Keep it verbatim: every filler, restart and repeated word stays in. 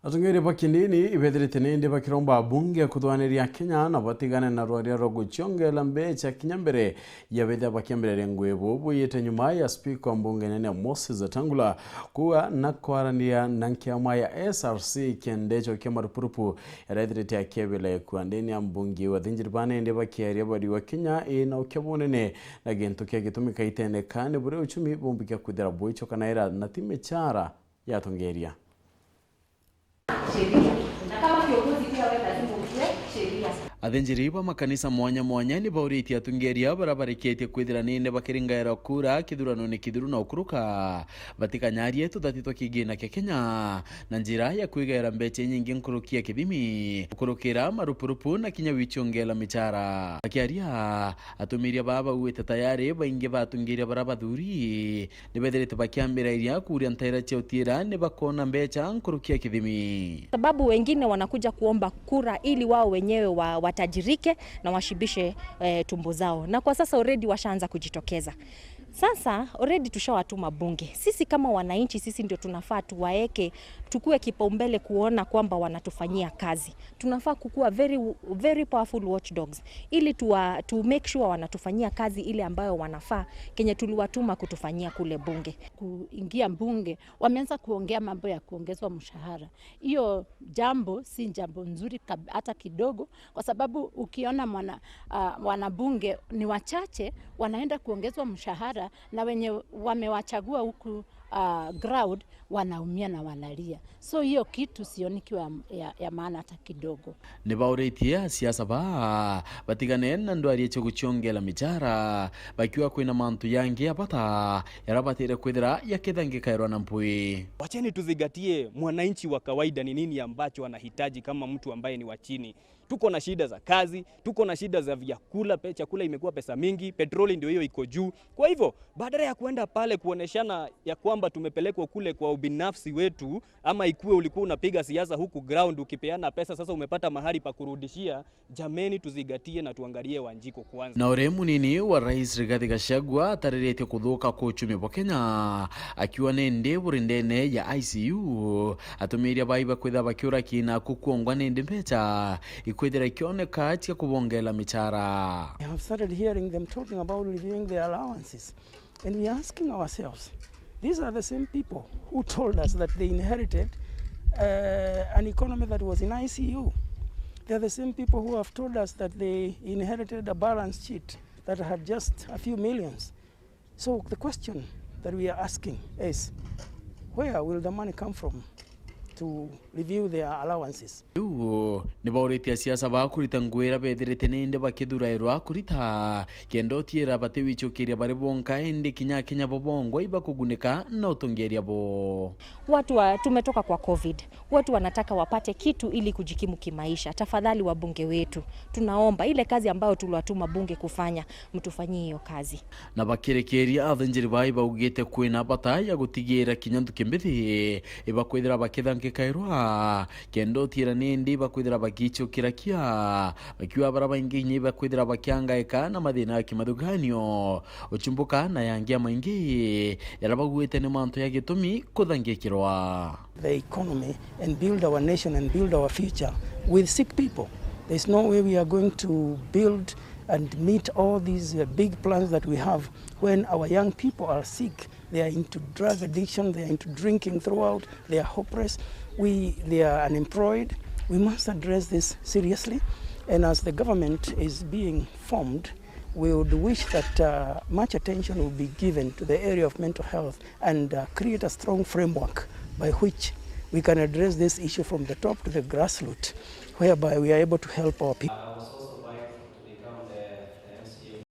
Atongeria ba kindini ibethirite nindi bakiromba abunge kuthwaniria Kenya na batigane na rwaria rwa guciongela mbecha kinya mbere ya bethira bakiambiria ngugi buu bwiyite nyuma ya spika wa mbunge nene Moses Wetangula kuuga na kwaraniria na nkiama ya S R C kiendecho kia marupurupu yarethirite akiebela ikua ndini ya mbunge. Athinjiri ba nindi bakiaria bari wa Kenya ina ukia bunene na gintu kia gitumi kaitene ka ni buria uchumi bumbikia kwithira bwichokanaira na ti michara ya atongeria. Sheria. Na kama kiongozi pia wewe lazima ujue sheria. Athinjiri ba makanisa mwanya mwanya ni bauritie atongeria baria barikitie kwithira nini bakiringaira kura kithuranone kithiru na ukuruka batikanyarie tuthati twa kigina kia Kenya na njira ya kwigaira mbecha inyingi nkuruki ya kithimi, gukurukira marupurupu na kinya wichongela michara. Akiaria, atumiria baa baugite tayari baingi ba atongeria baria bathuri ni bethirite bakiambira iria kuuria ntaira cia utiira ni bakoona mbecha nkuruki ya kithimi. Sababu wengine wanakuja kuomba kura ili wao wenyewe wa-, watajirike na washibishe, eh, tumbo zao. Na kwa sasa already washaanza kujitokeza. Sasa already tushawatuma bunge. Sisi kama wananchi, sisi ndio tunafaa tuwaeke, tukue kipaumbele kuona kwamba wanatufanyia kazi. Tunafaa kukua very, very powerful watchdogs ili tuwa-, to make sure wanatufanyia kazi ile ambayo wanafaa, kenye tuliwatuma kutufanyia kule bunge. Kuingia bunge, wameanza kuongea mambo ya kuongezwa mshahara. Hiyo jambo si jambo nzuri kab-, hata kidogo, kwa sababu ukiona mwana, ah, wanabunge ni wachache wanaenda kuongezwa mshahara, na wenye wamewachagua huku, ah, ground wanaumia na wanalia. So hiyo kitu sioni kiwa ya, ya maana hata kidogo. Ni bauritie asiasa baa batigane na ndwari cia guciongela michara, bakiuga kwina mantu yangi ya bata yarabatire kwithira yakithangikairwa na mpwi. Wacheni tuzingatie mwananchi wa kawaida ni nini ambacho anahitaji kama mtu ambaye ni wa chini. Tuko na shida za kazi, tuko na shida za vyakula, pe-, chakula imekuwa pesa mingi, petroli ndio hiyo iko juu. Kwa hivyo, badala ya kuenda pale kuoneshana ya kwamba tumepelekwa kule kwa ubinafsi wetu, ama ikuwe ulikuwa unapiga siasa huku ground ukipeana pesa, sasa umepata mahali pa kurudishia, jameni, tuzingatie na tuangalie Wanjiko kwanza. Na uria munini wa Rais Rigathi Gachagua atariritie kuthuka kwa uchumi bwa Kenya, akiuga nindi buri ndene ya I C U, atumiria bai bakwithira bakiura kina kukuongwa nindi mbecha ikwithira ikioneka cia kubongela michara. I have started hearing them talking about reviewing their allowances. And we are asking ourselves, these are the same people who told us that they inherited, uh, an economy that was in I C U. They are the same people who have told us that they inherited a balance sheet that had just a few millions. So the question that we are asking is, where will the money come from to review their allowances? Riu ni bauritie asiasa baa kurita ngugi iria bethirite nindi bakithurairwa kurita, kenda utiira batiwichukiria bari bonka, indi kinya Akenya bo bongwa ibakugunika na utongeria bo. Watu wa, tumetoka kwa covid. Watu wanataka wapate kitu ili kujikimu kimaisha. Tafadhali wabunge wetu, tunaomba ile kazi ambayo tuliwatuma bunge kufanya, mtufanyie hiyo kazi. Na bakirikiria, athinjiri baa ibaugite kwina bata ya gutigira kinya nthuki mbithi ibakwithira bakithangikairwa, kenda utiira nindi ibakwithira bagichukira kia, bakiuga baria baingi inya ibakwithira bakiangaika na mathina ya kimathuganio, uchumbuka na yangi amaingi yaria baugite ni mantu ya gitumi kuthangikirwa. The economy and build our nation and build our future with sick people. There's no way we are going to build and meet all these, uh, big plans that we have when our young people are sick. They are into drug addiction, they are into drinking throughout, they are hopeless. We, they are unemployed. We must address this seriously. And as the government is being formed, we would wish that, uh, much attention will be given to the area of mental health and, uh, create a strong framework by which we can address this issue from the top to the grassroots, whereby we are able to help our people.